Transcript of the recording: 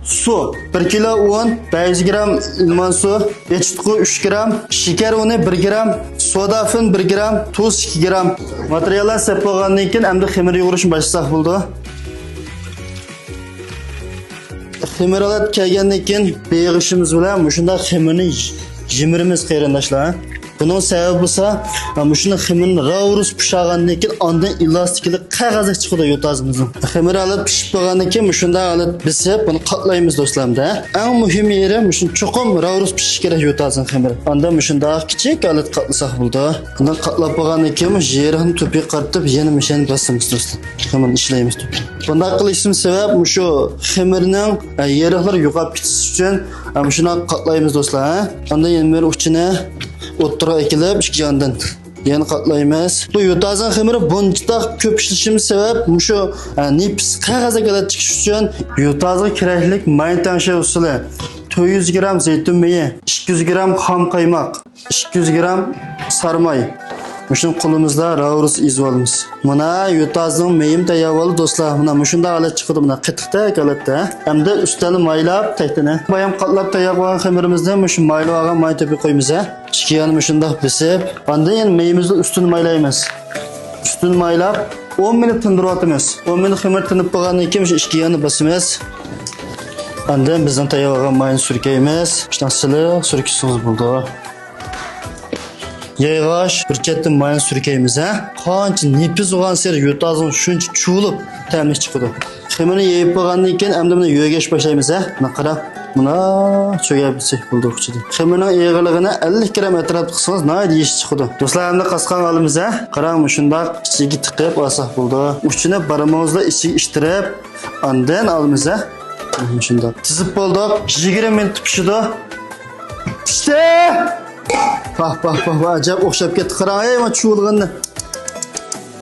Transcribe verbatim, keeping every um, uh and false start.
سۇ بىر كىلو ئۇن، بەش يۈز گرام ئىلمان سۇ، ئېچىتقۇ ئۈچ گرام، شېكەر ئۇنى بىر گرام، سودافىن بىر گرام، تۇز ئىككى گرام. ماتېرىياللار سەپ بولغاندىن كېيىن، ئەمدى خېمىر يۇغۇرۇشنى باشلىساق بولىدۇ. خېمىر ئالات كەلگەندىن كېيىن، بېغىشىمىز بىلەن مۇشۇنداق خېمىرنى يىمىرىمىز، قېرىنداشلار. بۇنىڭ سەۋەبى بولسا، مۇشۇنىڭ خېمىرىنى راۋۇرۇس پىشاغاندىن كېيىن، ئاندىن ئېلاستىكلىق قەغەزدەك چىقىدۇ يوتازىمىزنىڭ. خېمىر ئالات پىشىپ بولغاندىن كېيىن، مۇشۇنداق ئالات بېسىپ، بۇنى قاتلايمىز دوستلار. ئەڭ مۇھىم يېرى، مۇشۇنى چوقۇم راۋۇرۇس پىشىشى كېرەك يوتازنىڭ خېمىرى. ئاندىن مۇشۇنداق كىچىك ئالات قاتلىساق بولىدۇ. بۇنداق قاتلاپ بولغاندىن كېيىن، مۇشۇ يېرىقنى تۆپىگە قارىتىپ، يەنە مۇشۇنى باسىمىز دوستلار. خېمىرنى ئىشلەيمىز تۆپىگە. بۇنداق قىلىشىمىز سەۋەب، مۇشۇ خېمىرنىڭ، ئە، يېرىقلىرى يوقاپ كېتىش ئۈچۈن، ئە، مۇشۇنداق قاتلايمىز دوستلار، ھە. ئاندىن يەنە بىر ئۇچىنى ئوتتۇرىغا ئەكېلىپ، ئىككى ياندىن يەنە قاتلايمىز. بۇ يوتازنىڭ خېمىرى بۇنچىلىك كۆپ ئىشلىشىمىز سەۋەب، مۇشۇ، ئە، نېپىز قەغەزگە ئېلىپ چىقىش ئۈچۈن يوتازغا كېرەكلىك ماينى تەڭشەش ئۇسۇلى. تۆت يۈز گرام زەيتۇن مېيى، ئىككى يۈز گرام خام قايماق، ئىككى يۈز گرام سارماي. مۇشۇنى قولىمىزدا راۋۇرۇس ئېزىپ ئالىمىز. مانا يوتازنىڭ مېيىم تەييار بولدى دوستلار. مانا مۇشۇنداق ھالەت چىقىدۇ، مانا قېتىقتەك ھالەتتە. ئەمدى ئۈستەلنى مايلاپ تەكتىنى. بايام قاتلاپ تەييار قىلغان خېمىرىمىزنى مۇشۇ مايلىۋالغان ماينى تۆپىگە قويىمىز ھە. ئىككى يانى مۇشۇنداق بېسىپ، ئاندىن يەنە مېيىمىزنىڭ ئۈستىنى مايلايمىز. ئۈستىنى مايلاپ، ئون مىنۇت تىندۇرۇۋاتىمىز. ئون مىنۇت خېمىر تىنىپ بولغاندىن كېيىن مۇشۇ ئىككى ياننى باسىمىز. ئاندىن بىزنىڭ تەييار بولغان ماينى سۈركەيمىز. شۇنداق سىلىق سۈركىسىڭىز بولىدۇ. يايغاچ بىر چەتتىن ماينى سۈركەيمىز ھە. قانچە نېپىز بولغانسېرى يوتازنىڭ شۇنچە چۇۋۇلۇپ تەملىك چىقىدۇ. خېمىرنى يېيىپ بولغاندىن كېيىن ئەمدى بۇنى يۆگەش باشلايمىز ھە. مانا قاراڭ. مانا چۆگەپ بولدى ئىچىدە. خېمىرنىڭ ئېغىرلىقىنى ئەللىك گرام ئەتراپتا قىلسىڭىز ناھايىتى يېشىل چىقىدۇ. دوستلار ئەمدى قاسقانغا ئالىمىز ھە. قاراڭ مۇشۇنداق ئىچىگە تىقىپ ئالساق بولىدۇ. ئۇچىنى بارمىقىڭىزدا ئىچىگە ئىتتىرىپ ئاندىن ئالىمىز ھە. مۇشۇنداق. تىزىپ بولدۇق. يىگىرمە مىنۇت پىشىدۇ. پىشتى! پاھ، پاھ، پاھ، پاھ، ئەجەب ئوخشاپ كەتتى. قاراڭ، ئەي، مانا چۇۋۇلغىنىنى.